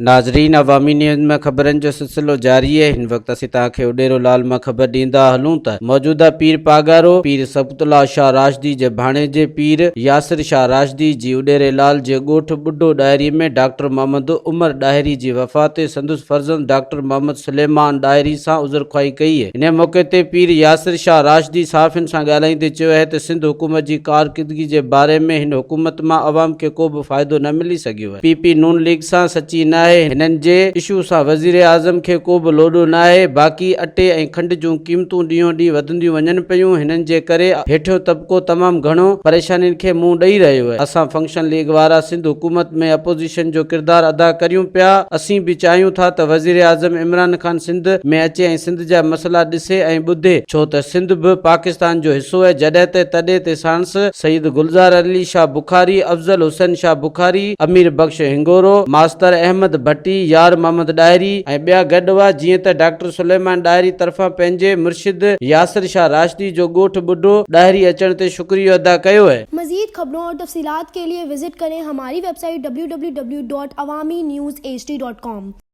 ناظرين عوامي نيوز ۾ خبرن جو سلسلو جاري آهي هن وقت اسين توهان کي اڏيرو لال مان خبر ڏيندا هلون ته موجوده پير پاڳارو پير صبغت الله شاهه راشدي جي ڀاڻيجي پير ياسر شاهه راشدي جي اڏيري لال جي ڳوٺ ٻڍو ڏاهري ۾ ڊاڪٽر محمد عمر ڏاهري جي وفات تي سندس فرزند ڊاڪٽر محمد سليمان ڏاهري سان عذرخواهي ڪئي انهي موقعي تي پير ياسر شاهه راشدي صحافين سان ڳالهائيندي چيو آهي ته سنڌ حڪومت جي ڪارڪردگي جي باري ۾ هن حڪومت مان عوام کي ڪو به فائدو نه ملي سگهيو آهي. پي پي نون ليگ سان سچي ناهي، هنن جي اشو سان وزيراعظم کي ڪو به لوڏو ناهي، باقي اٽي ۽ کنڊ جون قيمتون ڏينهون ڏينهن وڌنديون وڃن پيون، هنن جي ڪري هيٺيون طبقو تمام گهڻو پريشانين کي منهن ڏئي رهيو آهي، اسان فنڪشن ليگ وارا سنڌ حڪومت ۾ اپوزيشن جو ڪردار ادا ڪريون پيا، اسين به چاهيون ٿا ته وزيراعظم عمران خان سنڌ ۾ اچي ۽ سنڌ جا مسئلا ڏسي ۽ ٻڌي، ڇو ته سنڌ به پاڪستان جو حصو آهي، جڏهن ته تڏي تي ساڻس سيد گلزار علي شاهه بخاري، افضل حسين شاهه بخاري، امير بخش هنگورو، ماستر احمد ڀٽي، يار محمد ڏاهري ۽ ٻيا گڏ هئا، جيئن ته ڊاڪٽر سليمان ڏاهري طرفان پنهنجي مرشد ياسر شاهه راشدي جو ڳوٺ ٻڍو ڏاهري اچڻ تي شڪريو ادا ڪيو. مزيد خبرون اور تفصيلات ڪي لئي وزٽ ڪرين هماري website W W W dot Awami news H D dot com.